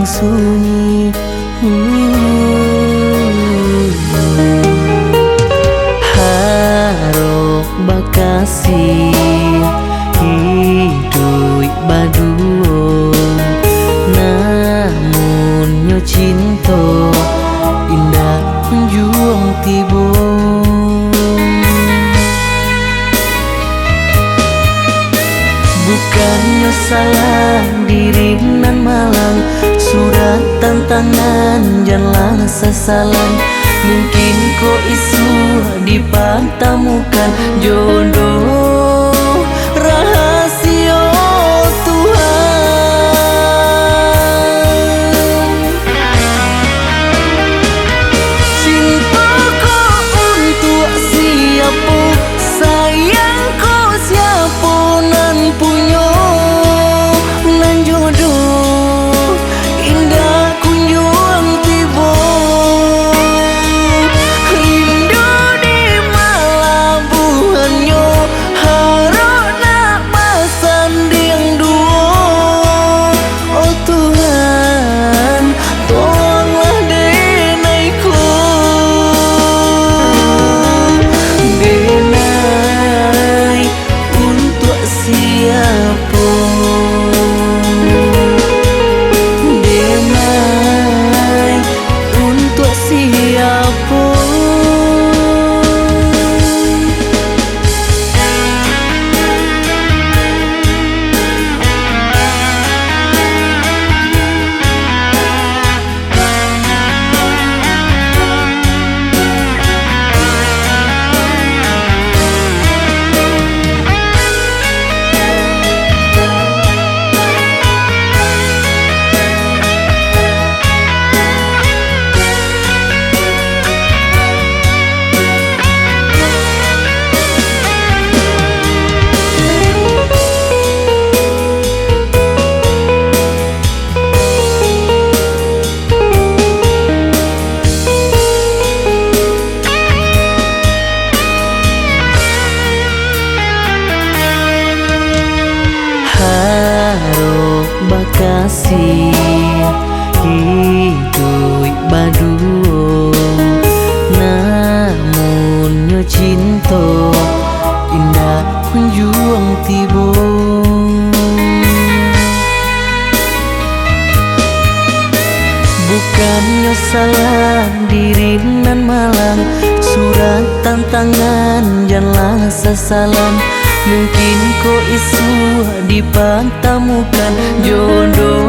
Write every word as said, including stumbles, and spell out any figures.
sunyi. Harok bakasiah, hiduik baduo, namunnyo cinto indak kunjuang tibo. Bukannyo salah diri nan malang, surat tantangan janlah sasalan. Mungkin ko isuak dipatamukan jodoh rahasio Tuhan. Cinto ko untuak siapo, sayang ko siapo nan punyo, nan jodoh indak kunjuang tibo. Rindu di malabuahannyo, harok nak basandiang duo. Oh Tuhan, tolonglah denai ko. Denai untuak siapo? Denai untuak siapo? Harok bakasiah, hiduik baduo, namunnyo cinto indak kunjuang tibo. Bukannyo salah diri nan malang, surat tantangan janlah sasalan. Mungkin ko isuak dipatamukan jodoh